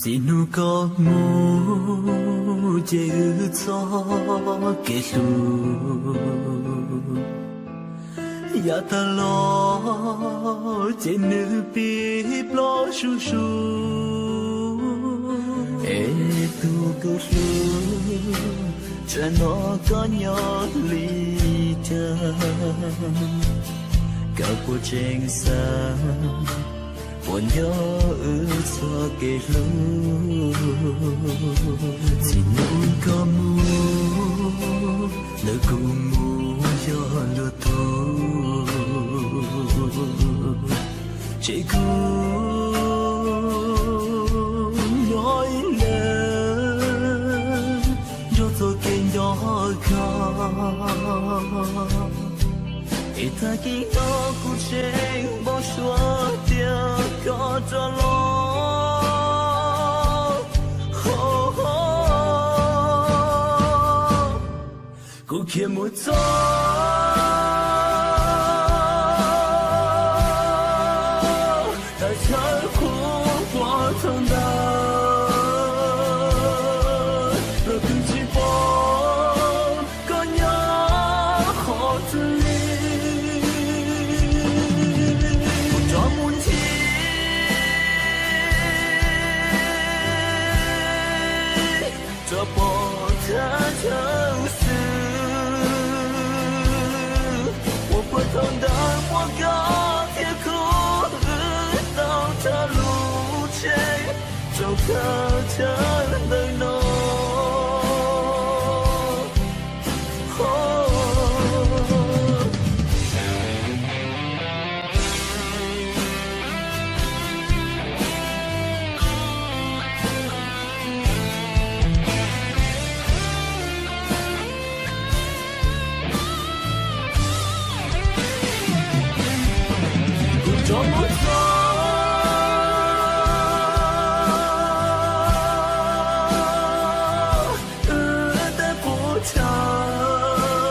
Txij hnub koj mus ces wb txoj kev hlub, yav tag los ces nws pib ploj zuj zus. Es tus kuv hlub, tsam no koj nyob li cas? Koj puas tseem xav, puas nco wb txoj kev hlub? Txij hnub koj mus, ntawm kuv mus yog luag tug, ces kuv nyob ib leeg nrog txoj kev nco koj. Es tag kis no kuv tseem npau suav tias koj rov los. Kuv khiav mus txog tag chaw qhua puag thaum ntawd, los twb tsis pom koj nyob qhov twg li. Kuv rov mus ncig rov pom thaj chaw xwb, uas puag thaum ntawd muaj koj thiab kuv, wb tau tsa lub tsheb rau thaj chaw ntawm no. Kuv rov mus txog wb tej qub chaw,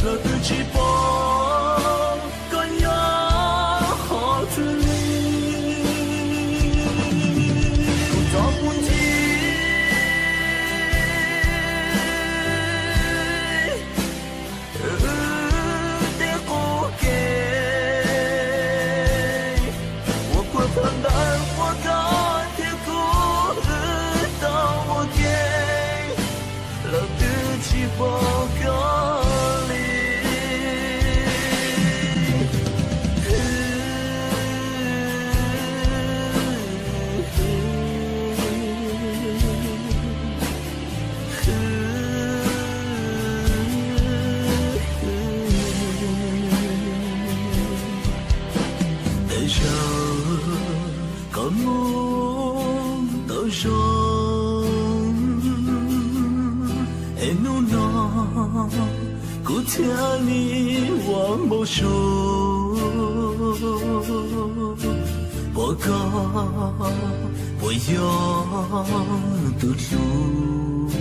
los twb tsis pom koj nyob qhov twg li. Kuv rov mus ncig wb tej qub kev, uas puag thaum ntawd muaj koj thiab kuv, wb tau ua ke, los twb tsis pom koj li. Tej zaum koj mus tau zoo, es hnub no kuv thiaj li ua npau suav pom koj puas yog tus hlub.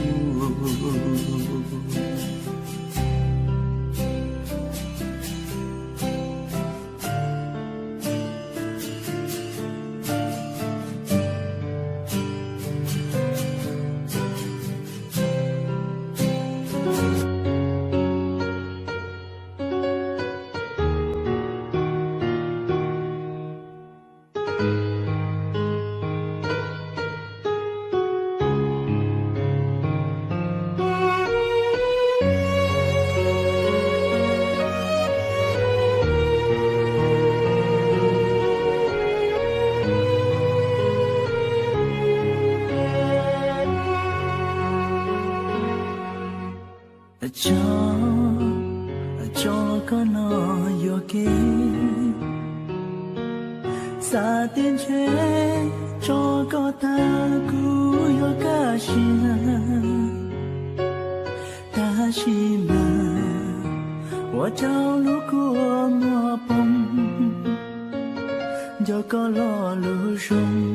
Tso, tso koj no yuam kev, xav tias ntshe tso koj tag kuv yuav kaj siab, tab sis mas ua rau lub kua muag poob, nco koj lo lus zoo.